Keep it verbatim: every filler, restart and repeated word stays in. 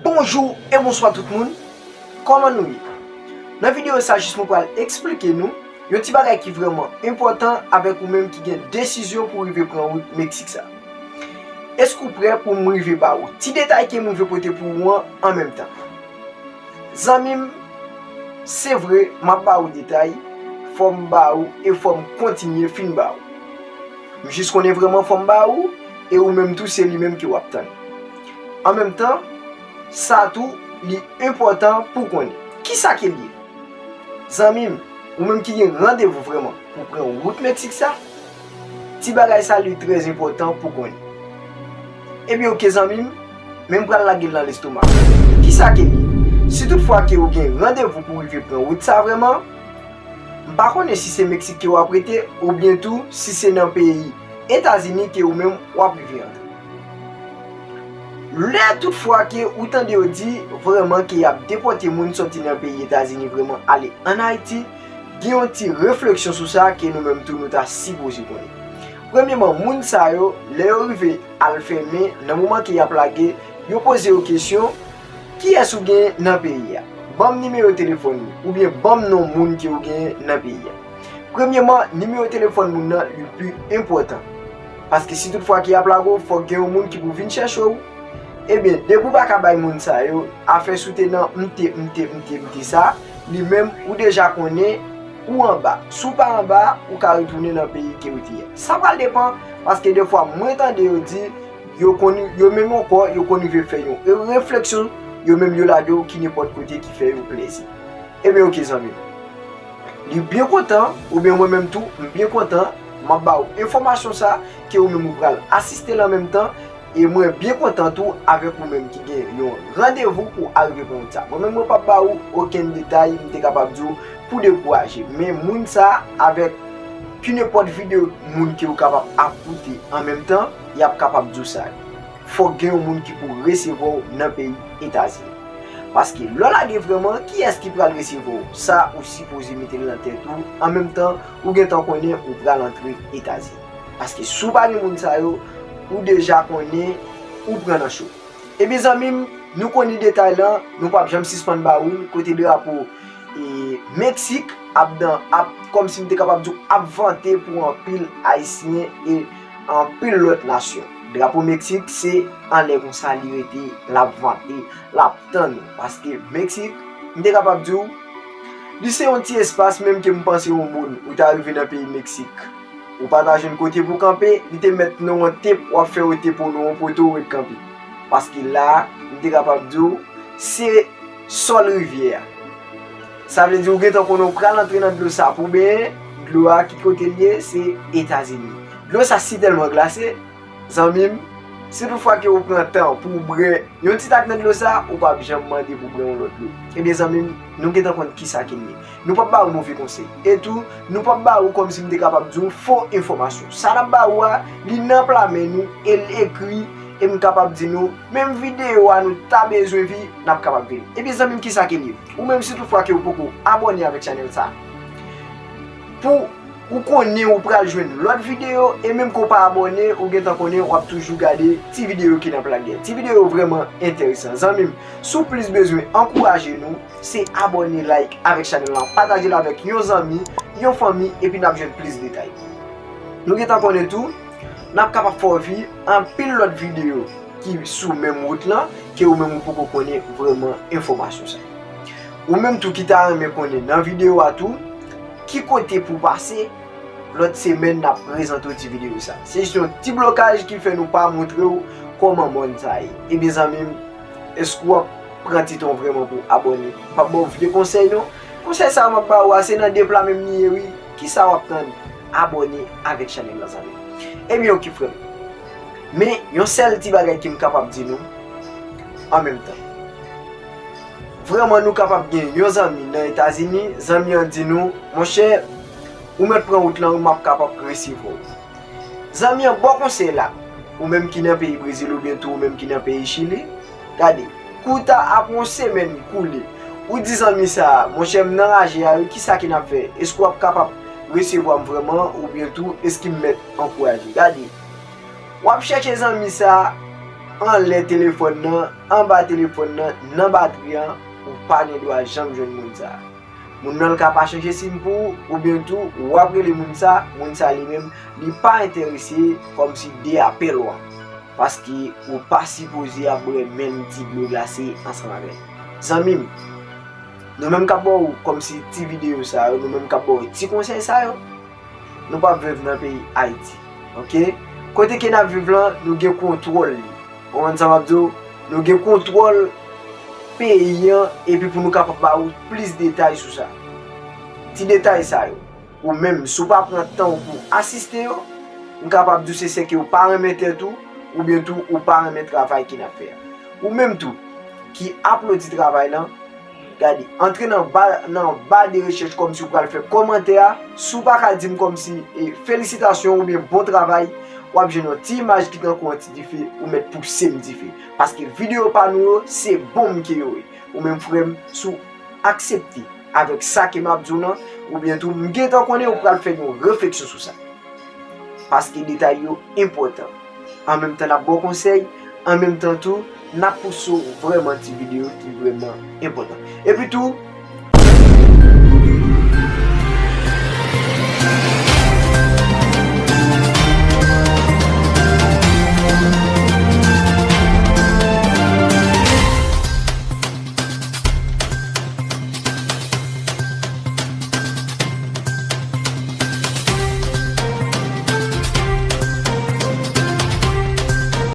Bonjou e bonswa tout moun. Kòman nou ye? Nan videyo sa jis mwen pral eksplike nou yon ti bagay ki vrèman enpòtan avèk ou menm ki gen desizyon pou rive pran wout Meksik sa. Èske ou prè pou m rive ba ou ti detay ke mwen vle pote pou ou an an menm tan? Zanmi m, se vre, m ap ba ou detay, fò m ba ou e fò m kontinye fin ba ou. M jis konnen vrèman fò m ba ou, e ou menm tou se li menm ke w ap tann. An menm tan, sa tou, li enpòtan pou w konnen. Kisa ke l ye? Zanmi m, ou menm ki gen randevou vrèman pou pran wout Meksik sa, ti bagay sa li trè enpòtan pou konnen. Ebyen oke zanmi m, men m pral lage l nan lestoma. Kisa ke l ye? Si tout fwa ke ou gen randevou pou rive pran wout sa vrèman, m pa konnen si se Meksik ke w ap rete oubyen tou si se nan peyi Etazini ke ou menm w ap rive antre. Lè tout fwa ke ou tande yo di vrèman ke y ap depòte moun sòti nan peyi Etazini vrèman ale ann Ayiti, gen yon ti refleksyon sou sa ke nou menm tou nou ta sipoze konnen. Premyeman, moun sa yo, lè yo rive al fèmen, nan moman ke y ap lage, yo poze yo kesyon, kiyès ou gen nan peyi a? Ban m nimewo telefòn ou, oubyen ban m non moun ke ou gen nan peyi a. Premyeman, nimewo telefòn moun nan li pi enpòtan. Paske si tout fwa ke y ap lage w, fòk gen yon moun ki pou vin chèche w. Ebyen, depi w pa ka bay moun sa yo, afè si w te nan mte, mte, mte, mte sa, li menm, ou deja konnen ou anba. Si w pa anba, ou ka retounen nan peyi ke w te ye. Sa pral depann, paske defwa mwen tande yo di, yo konn, yo menm ankò, yo konn rive fè yon refleksyon, yo menm yo lage w ki nenpòt kote ki fè yo plezi. Ebyen, oke, zanmi m. Li byen kontan, oubyen mwen menm tou, m byen kontan, m ap ba ou enfòmasyon sa, ke ou menm ou pral asiste l an menm tan, e mwen byen kontan tou avèk ou menm ki gen yon randevou pou al rive pran wout sa. Mwen menm, mwen p ap ba ou okenn detay, m te kapab di w, pou dekouraje. Men moun sa, avèk ki nenpòt videyo moun ke ou kapab ap koute an menm tan, y ap kapab di w sa. Fòk gen yon moun ki pou resevwa w nan peyi Etazini. Paske lè w lage vrèman, kiyès ki pral resevwa w? Sa ou sipoze mete l nan tèt ou, an menm tan, ou gentan konnen ou pral antre Etazini. Paske si w pa gen moun sa yo, ou deja konnen ou pran nan cho. Ebyen zanmi m, nou konnen detay lan, nou p ap janm sispann ba ou l, kote drapo e Meksik ap dan, ap, kòmsi m te kapab di w, ap vante pou anpil Ayisyen e anpil lòt nasyon. Drapo Meksik se anlè konsa li rete, l ap vante, l ap tann ou. Paske Meksik, m te kapab di w, li se yon ti espas, menm ke m panse yon moun, ou ta rive nan peyi Meksik, ou pa ta jwenn kote pou kanpe, li te mèt nan yon tep, w ap fè yo tep ou nan yon poto, ou ret kanpe. Paske la, m te kapab di w, se sòl rivyè a. Sa vle di ou gentan konnen ou pral antre nan dlo sa pou benyen, dlo a ki kote l ye, se Etazini. Dlo sa si tèlman glase, zanmi m, si tout fwa ke ou pran tan pou w bwè yon ti tak nan dlo sa, ou p ap janm mande pou bwè yon lòt dlo. Ebyen zanmi m, nou gentan konn kisa ke l ye. Nou p ap ba ou move konsèy. E tou, nou p ap ba ou kòmsi m te kapab di w fo enfòmasyon. Sa n ap ba ou a, li nan pla men nou, e l ekri, e m kapab di nou, menm videyo a nou ta bezwen vi, n ap kapab vi l. Ebyen zanmi m, kisa ke l ye? Ou menm si tout fwa ke ou poko abòne avèk chanèl sa, pou ou konnen ou pral jwenn lòt videyo, e menm ke w pa abòne, ou gentan konnen w ap toujou gade ti videyo ki nan pla gè. Ti videyo vrèman enteresan. Zanmi m, si w plis bezwen ankouraje nou, se abòne, like avèk chanèl lan, pataje l avèk yon zanmi, yon fanmi, epi n ap jwenn plis detay. Nou gentan konnen tou, n ap kapab fè w vi anpil lòt videyo ki sou menm wout lan, ke ou menm ou poko konnen vrèman enfòmasyon sa. Ou menm tou ki ta renmen konnen nan videyo a tou, ki kote pou pase, lòt semèn n ap prezante w ti videyo sa. Se jis yon ti blokaj ki fè nou pa montre w kòman mòn sa ye. Ebyen zanmi m, èske w ap pran ti tan w vrèman pou w abòne? M p ap ba w vye konsèy non. Konsèy sa a m ap ba ou a, se nan de pla menm li ye wi. Kisa w ap tann? Abòne avèk chanèl lan zanmi m. Ebyen oke frè m. Men yon sèl ti bagay ke m kapab di nou an menm tan. Vrèman nou kapab gen yon zanmi nan Etazini, zanmi an di nou, monchè, ou mèt pran wout lan wi, m ap kapab resevwa w. Zanmi an ba w konsèy la, ou menm ki nan peyi Brezil oubyen tou ou menm ki nan peyi Chili, gade, kou ta ap yon semèn koule, ou di zanmi sa a, monchè m nan raje a wi, kisa ke n ap fè? Èske w ap kapab resevwa m vrèman oubyen tou èske m mèt ankouraje? Gade, w ap chèche zanmi sa a anlè telefòn nan, anba telefòn nan, nan batri an, ou pa gen dwa janm jwenn moun sa a. Moun nan l ka pa chanje siy pou ou, oubyen tou, w ap rele moun sa, moun sa li menm, li pa enterese kòmsi de apèl ou an. Paske ou pa sipoze ap bwè menm ti dlo glase ansanm avè l. Zanmi m, nou menm k ap ba w kòmsi ti videyo sa yo, nou menm k ap ba w ti konsèy sa yo, nou p ap viv nan peyi Ayiti. Oke? Kote ke n ap viv lan, nou gen kontwòl li. Ou konprann sa m ap di w? Nou gen kontwòl peyi an, epi pou nou kapab ba ou plis detay sou sa. Ti detay sa yo, ou menm, si w pa pran tan w pou asiste yo, m kapab di w se sèke ou pa renmen tèt ou, oubyen tou ou pa renmen travay ke n ap fè a. Ou menm tou, ki aplodi travay lan, gade, antre nan ba, nan ba de rechèch kòmsi w pral fè kòmantè a, si w pa ka di m kòmsi, e, felisitasyon oubyen bon travay, w ap jwenn yon ti imaj ki tankou yon ti dife, ou mèt pouse m dife. Paske videyo pa nou yo, se bon m ke yo ye. Ou menm frè m, si w aksepte avèk sa ke m ap di w lan, oubyen tou, m gentan konnen ou pral fè yon refleksyon sou sa. Paske detay yo enpòtan. An menm tan, n ap ba w konsèy, an menm tan tou, n ap pouse w vrèman ti videyo ki vrèman enpòtan. Epi tou,